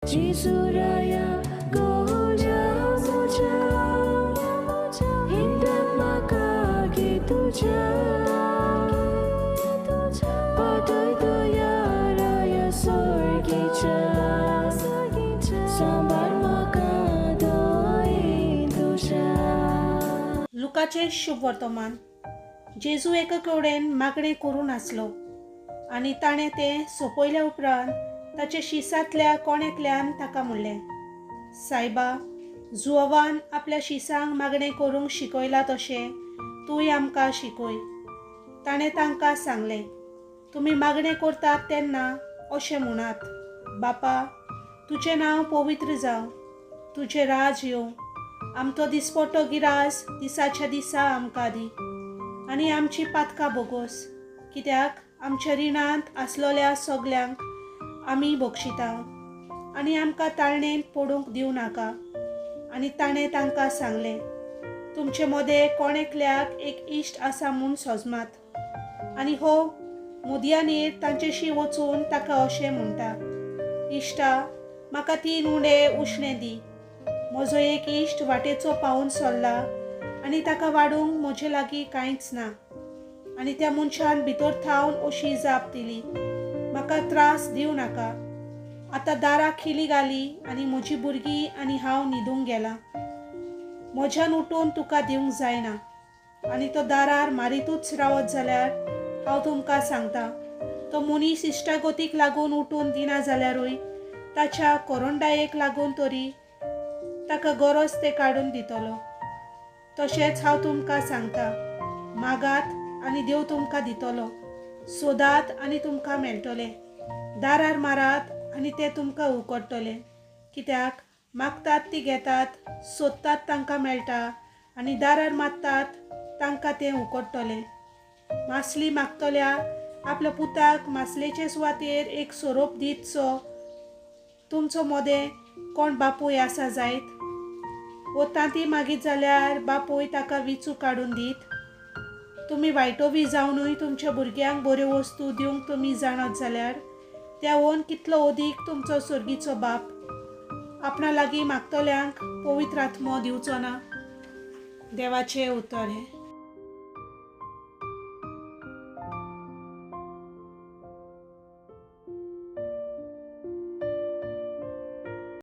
जेजू राया गोज्या म्हज्या हिंदन म्हाका गे तुज्या पाटय तुया राया सर्गीच्या सांबाळ म्हाका दयेन तुज्या. लुकाचें शुभ वर्तमान. जेजू एका कडेन मागणें करून आसलो आनी ताणें तें सोंपयल्या उपरांत ताचे शिसांतल्या कोण एकल्यान ताका म्हणलें, सायबा, जुवान आपल्या शिसांक मागणें करूंक शिकयलां तशें तूंय आमकां शिकय. ताणें तांकां सांगलें, तुमी मागणें करतात तेन्ना अशें म्हणात, बापा, तुजें नांव पवित्र जावं, तुजें राज येवं, आमचो दिसपट्टो गिरास दिसाच्या दिसा आमकां दी आनी आमची पातकां बोगोस, कित्याक आमच्या रिणांत आसलोल्या सगल्यांक आमी बक्षिता आनी आमकां ताळणेंत पडूंक दिवं नाका. आनी ताणें तांकां सांगलें, तुमचे मदें कोण एकल्याक एक इश्ट आसा म्हूण सोजमात आनी हो मुदयानीर तांचेशी वचून ताका अशें म्हणटा, इश्टा, म्हाका 3 उंडे उश्णे दी, म्हजो एक इश्ट वाटेचो पावून सरला आनी ताका वाडूंक म्हजे लागीं कांयच ना. आनी त्या मनशान भितर थावन अशी जाप दिली, म्हाका त्रास दिवं नाका, आतां दाराक खिली घाली आनी म्हजी भुरगीं आनी हांव न्हिदूंक गेलां, म्हज्यान उठून तुका दिवंक जायना. आनी तो दारार मारितूच रावत जाल्यार हांव तुमकां सांगता, तो मनीस इश्टागतीक लागून उठून दिना जाल्यारूय ताच्या कोरोंडायेक लागून तरी ताका गरज ते काडून दितलो. तशेंच हांव तुमकां सांगता, मागात आनी देव तुमकां दितलो, सोदात आनी तुमकां मेळटलें, दारार मारात आनी ते तुमकां उकडटले. कित्याक मागतात ती घेतात, सोदतात तांकां मेळटा आनी दारार मारतात तांकां तें उकडटलें. मासली मागतल्या आपल्या पुताक मासलेचे सुवातेर एक सोरोप दितसो तुमचो मदें कोण बापूय आसा जायत? वो तांती मागीत जाल्यार बापूय ताका विचू काडून दीत? तुमी वायटोवी जावनूय तुमच्या भुरग्यांक बऱ्यो वस्तू दिवंक तुमी जाणत जाल्यार त्या ओन कितलो अदीक तुमचो सर्गीचो बाप आपणा लागीं मागतल्यांक पवित्र आत्मो दिवचो ना? देवाचें उतर हें.